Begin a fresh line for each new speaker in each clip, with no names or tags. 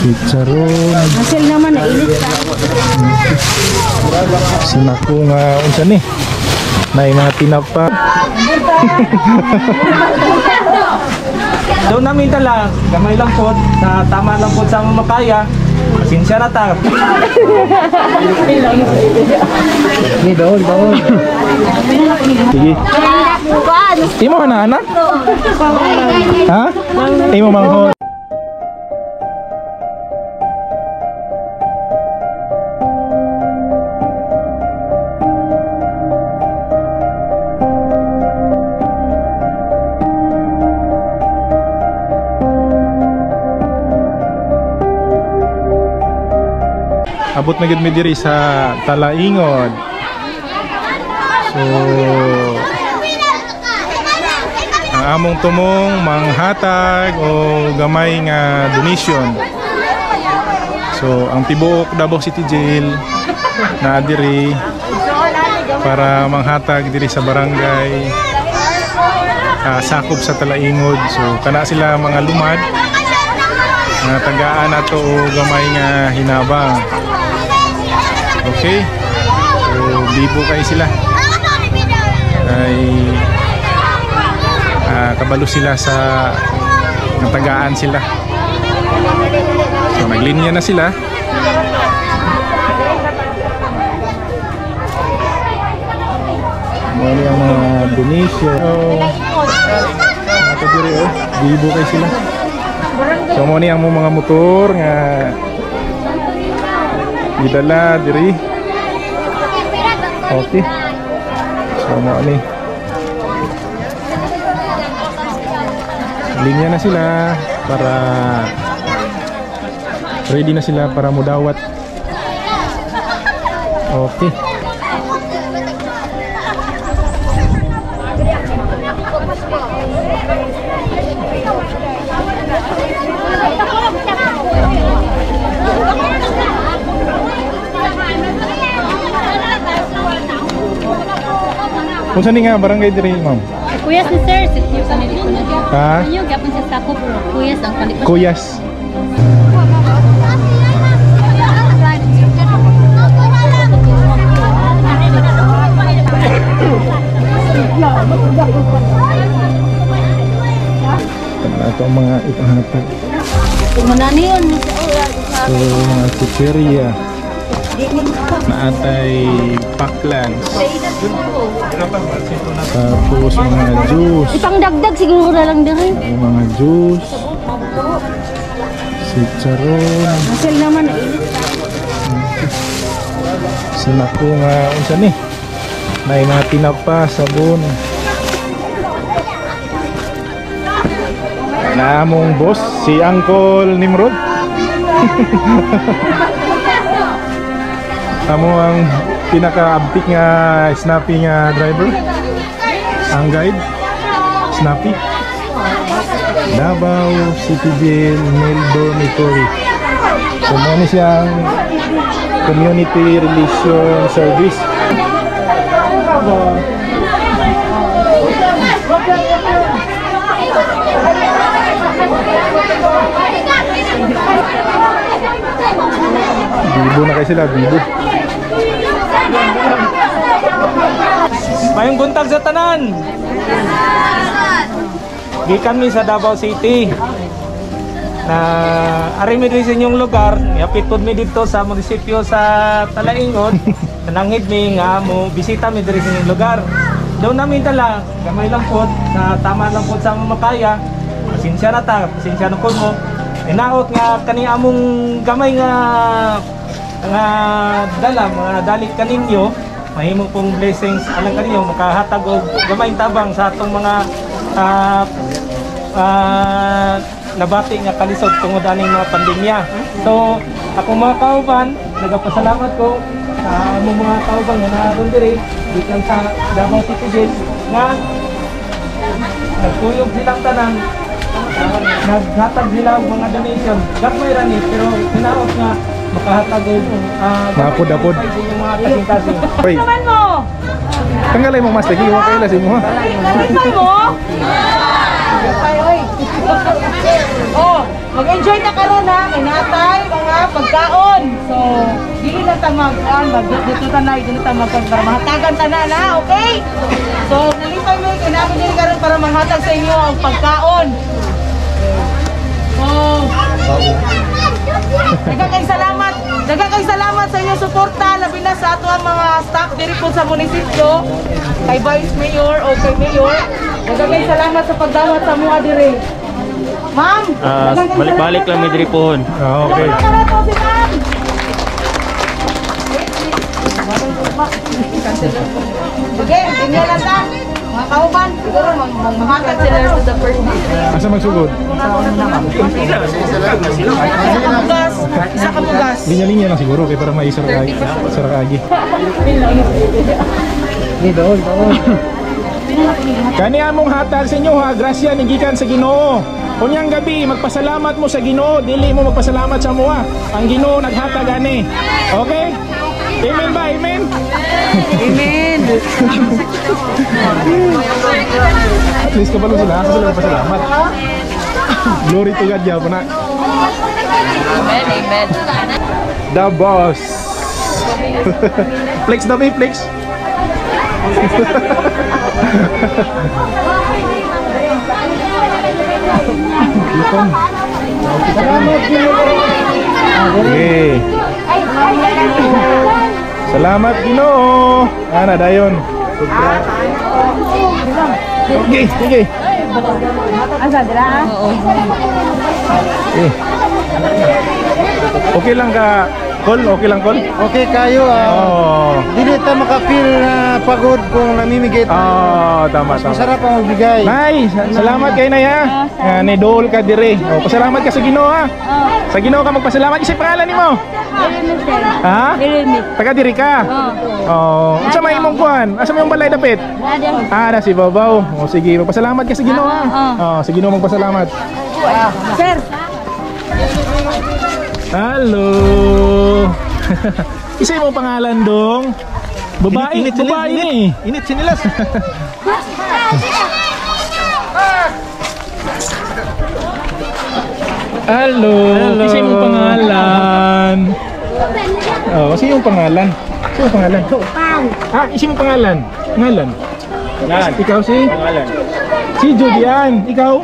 Chicharon.
Hasil naman na init ka.
Sinako nga unsa ni? Nay mga tinapa.
Doon namin tala, gamay lang po, sa tama lang po sa makaya. Pasensya na ta.
Ni daon daon. Sige. Imo na anak? Ha? Imo manghod. Abot na gid mi diri sa Talaingod. So ang among tumong manghatag o gamay nga donation. So ang tibuok Davao City Jail naa diri para manghatag diri sa barangay sakop sa Talaingod. So kana sila mga lumad nga tagaan nato o gamay nga hinabang. Okay, so bibo kayo sila ay kabalo sila sa natagaan sila. So naglinya na sila. Muna ang mga donation. Mga oh, bibo kayo sila. So muna ang mga motor nga gidala diri. Okay. So mo ni. Linya na sila para ready na sila para mudawat. Okay. Kung saan nga barangay diri, ma'am?
Kuyas ni sir, sitio panilipon na.
Ha?
Inyo gyapon sa sakop, Kuyas ang panilipon.
Kuyas. Ito ang mga ipahatag. So, mga chicheria. Naatay Paklans. Tapos mga juice.
Ipangdagdag siguro na lang diri.
Mga juice. Chicharon.
Hasil naman na init.
Sinako nga unsa ni? May mga tinapa, sabon. Na among boss si Uncle Nimrod. Amo ang pinaka-abtik nga snappy nga driver. Ang guide snappy. Davao City Jail Male Dormitory. So mo ni siyang Community Relation Service. Bibo na kayo sila, bibo.
Mayong buntag sa tanan. Gikan mi sa Davao City. Na ari mi diri sa inyong lugar, niapit pod mi didto sa munisipyo sa Talaingod. Nanangid mi nga mo bisita mi diri sa inyong lugar. Doon namin tala, gamay lang pod, sa tama lang pod sa makaya. Pasensya na ta, pasensya na pod mo. Inaot nga kani among gamay nga nga dala, mga dalit kaninyo, mahimo pong blessings alang kaninyo makahatag og gamay tabang sa atong mga nabati nga kalisod tungod aning mga pandemya. So akong mga kauban, nagapasalamat ko sa among mga kauban nga naroon diri gikan sa Davao City Jail nga nagkuyog silang tanan, naghatag sila og mga donation. Gamay ra ni pero hinaot nga makahatag og
Napod-apod.
mga kasing-kasing.
Oy. Tanggalay mo mas lagi, wa kaila sa imo ha.
Mo? Oh.
Mag-enjoy ta karon ha, kay natay mga pagkaon. So, dili lang ta mag-an, mag dito ta na, dito ta mag para mahatagan ta na na, okay? So, nalipay mi kay namin diri karon para manghatag sa inyo ang pagkaon. So, daghang kay salamat. Daghang kay salamat sa inyong suporta labi na sa ato ang mga staff diri po sa munisipyo, kay Vice Mayor o kay Mayor. Daghang kay salamat sa pagdawat sa mua diri. Ma'am, daghang kay
Balik-balik
salamat,
lang mi
ma'am.
Diri pohon.
Ah, okay.
Salamat na to si ma'am. Okay, tingnan lang ta. Mga kauban, siguro magmahatag sila to the first.
Asa magsugod?
Isa ka bugas, isa ka bugas.
Linya-linya lang siguro kay para maisara ka sara kaagi. Kani among hatag sa inyo ha, grasya ni gikan sa Ginoo. Unyang gabi magpasalamat mo sa Ginoo, dili mo magpasalamat sa amoa. Ang Ginoo naghatag ani. Okay? Amen ba? Amen?
Amen.
At least kabalo sila, asa sila magpasalamat. Glory to God gyapon na.
Amen, amen.
The boss. Flex na ba, flex? Gutom. Okay. Salamat Ginoo. Ana dayon. Okay, sige.
Asa dira?
Okay. Okay lang ka, Kol? Okay lang, Kol?
Okay kayo ah.
Oh.
Dili ta maka-feel na pagod kung namimigay tayo.
Oh, tama, tama.
Masarap ang magbigay.
Nay, salamat kay Nay ha. Nga ni dool ka dire. Oh, pasalamat ka sa Ginoo ha. Sa Ginoo ka magpasalamat. Isa pangalan nimo? Ha? Taga diri ka. Oh, unsa may imong kuan? Asa may imong balay dapit? Ah, na si Babaw. Oh, sige, magpasalamat ka sa Ginoo ha. Oh, sa Ginoo magpasalamat.
Sir,
Hello. Isa imong pangalan dong? Babae,
Init, init,
babae
init.
ni.
Init sinilas.
Hello.
Hello.
Isa imong pangalan. Oh, isa imong pangalan. Isa imong pangalan. Ah, isa imong pangalan. Pangalan.
Yan.
Ikaw si
Pangalan.
Si Julian. Ikaw?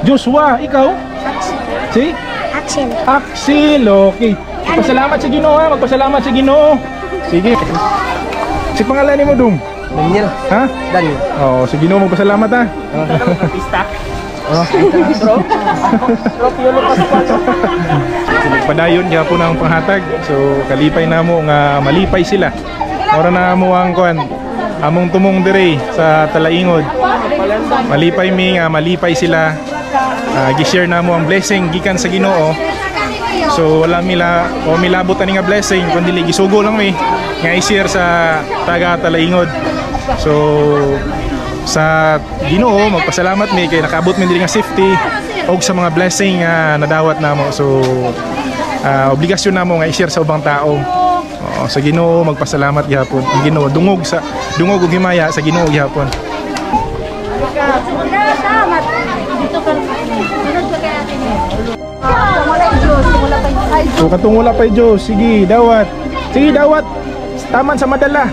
Joshua. Ikaw? Si?
Axel.
Axel. Okay. Magpasalamat sa Ginoo ha. Magpasalamat sa Ginoo. Sige. Si pangalan nimo dong?
Daniel.
Ha?
Daniel.
Oh, sa Ginoo magpasalamat ha.
Pista.
Padayon gyapon ang panghatag. So kalipay namo nga malipay sila. Ora na mo ang kuan among tumong dire sa Talaingod. Malipay mi nga malipay sila. Gi-share namo ang blessing gikan sa Ginoo. So wala mila o milabot ani nga blessing kundi gisugo lang mi nga i-share sa taga Talaingod. So sa Ginoo magpasalamat mi kay nakaabot mi diri nga safety og sa mga blessing nga nadawat namo. So obligasyon namo nga i-share sa ubang tao. Oo, sa Ginoo magpasalamat gihapon. Ang Ginoo dungog sa dungog og himaya sa Ginoo gihapon. So katong wala pay Diyos, sige dawat. Sige dawat. Taman sa madala.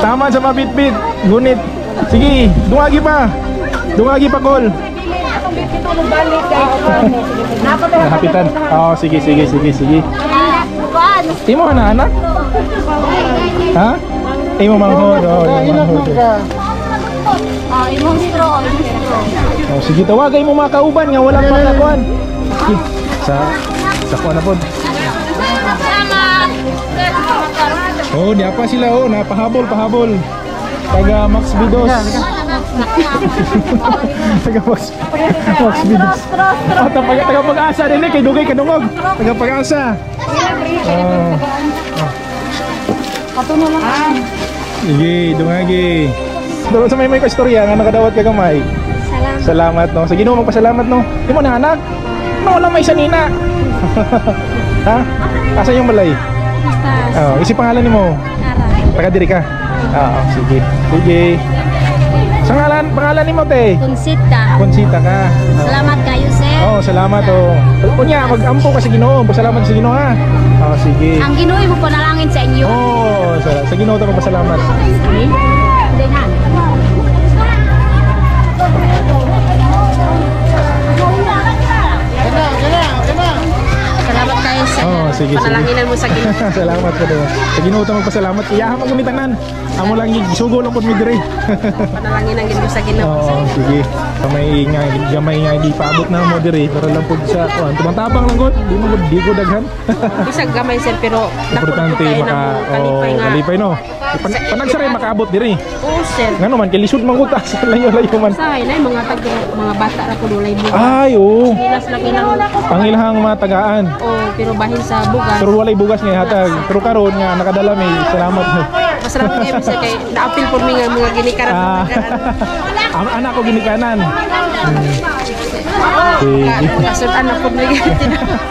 Taman sa mabitbit. Ngunit sige, dungagi pa. Dungagi pa kol. Nahapitan. Oh, sige sige sige sige. Imo na anak? Ha? Imo manghod. Oh, imo manghod.
Ah, imong straw, imong straw.
Oh, sige, tawagay mo mga kauban nga walang makakuan. Sige, sa kuan na pod. Oh, di pa sila oh, napahabol, pahabol. Taga Max Bidos. Taga Max Max Bidos. Oh, taga pag-asa din eh, kay dugay kadungog. Taga pag-asa. Oh. Sige, dungagi. Doon sa may kastorya nga nakadawat ka gamay.
Salamat.
Salamat no. Sa Ginoo magpasalamat no. Di mo na anak. No, wala may sanina. Ha? Asa yung balay? Oh, isi pangalan nimo?
Ara.
Taga diri ka. Oo, sige. Sige. Sa ngalan, pangalan nimo te?
Consita.
Consita ka. Oo.
Salamat kayo, sir.
Oh, salamat oh. Unya, mag-ampo ka sa Ginoo. Pasalamat sa Ginoo ha. Oh, sige.
Ang Ginoo mo panalangin sa inyo.
Oh, sa Ginoo ta magpasalamat.
Hindi na.
Salamat kayo sa
Oh, sige, sige.
panalanginan mo sa Ginoo.
Salamat po daw. Sa Ginoo ta magpasalamat. Iyaha man kami tanan. Amo lang gisugo lang pud mi dire.
Panalanginan gid mo sa Ginoo.
Oo, sige. Gamay nga, gamay nga gipaabot na mo dire para lang pud sa kuan. Tumang-tabang lang gud, di mo gud di ko daghan.
Bisag gamay sir pero
Importante
kayo
maka
na mo kalipay
oh,
nga.
kalipay no. Panagsara makaabot dire.
Oo sir.
Ngano man kay lisod man gud ta sa layo-layo man.
Sa na mga tag mga bata ra kuno walay bugas.
Ay, oo.
Gilas lang ilang
Ang ilahang mga tagaan.
oh, pero bahin sa bugas.
Pero walay bugas nga hatag. Pero karon nga nakadala mi, salamat.
Masarap kayo sir kay naapil po mi nga mga ginikaran sa
Ah,
tagaan.
ang anak ko ginikanan. Sige.
Kasud anak po mi.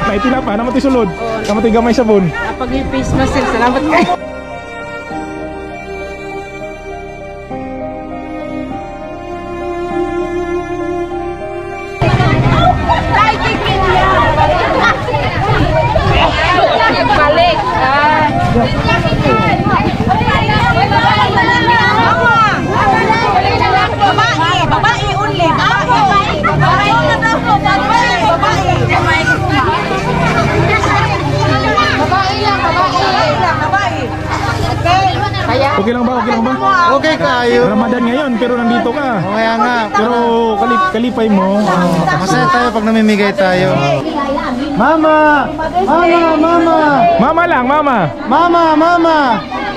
May tinapa, namatay sulod. Namatay gamay sabon.
Pag yung face mask sir, salamat kayo. Balik. Ah.
Babae, babae only. Babae. Babae. Babae. Babae lang, babae lang, babae. Okay.
Okay lang ba? Okay lang ba?
Okay kayo.
Ramadan ngayon pero nandito ka.
O kaya nga.
Pero kalipay mo.
Masaya tayo pag namimigay tayo. Mama! Mama! Mama!
Mama lang, mama.
Mama! Mama!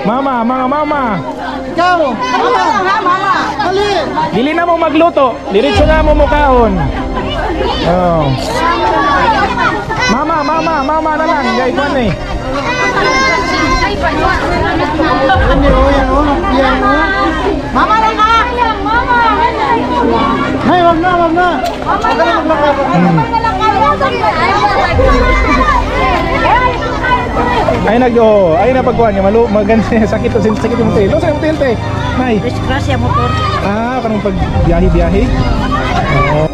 Mama, mga mama.
Ikaw!
Mama lang ha, mama.
Dali!
Dili na mo magluto. Diretso na mo mukaon. Oh. Mama, mama, mama na lang. Gay kwan eh.
Yan oh, yan oh, yan oh.
Mama lang ha.
Mama.
Hay, wag na, wag na. Wag ka na maglakad.
Mama na lang
Ay nag oh, ay napagkuan niya malu maganda sakit sakit yung tail. Sa yung tail te. Nay.
Crash ya motor.
Ah, kanang pag biyahe-biyahe. Oo.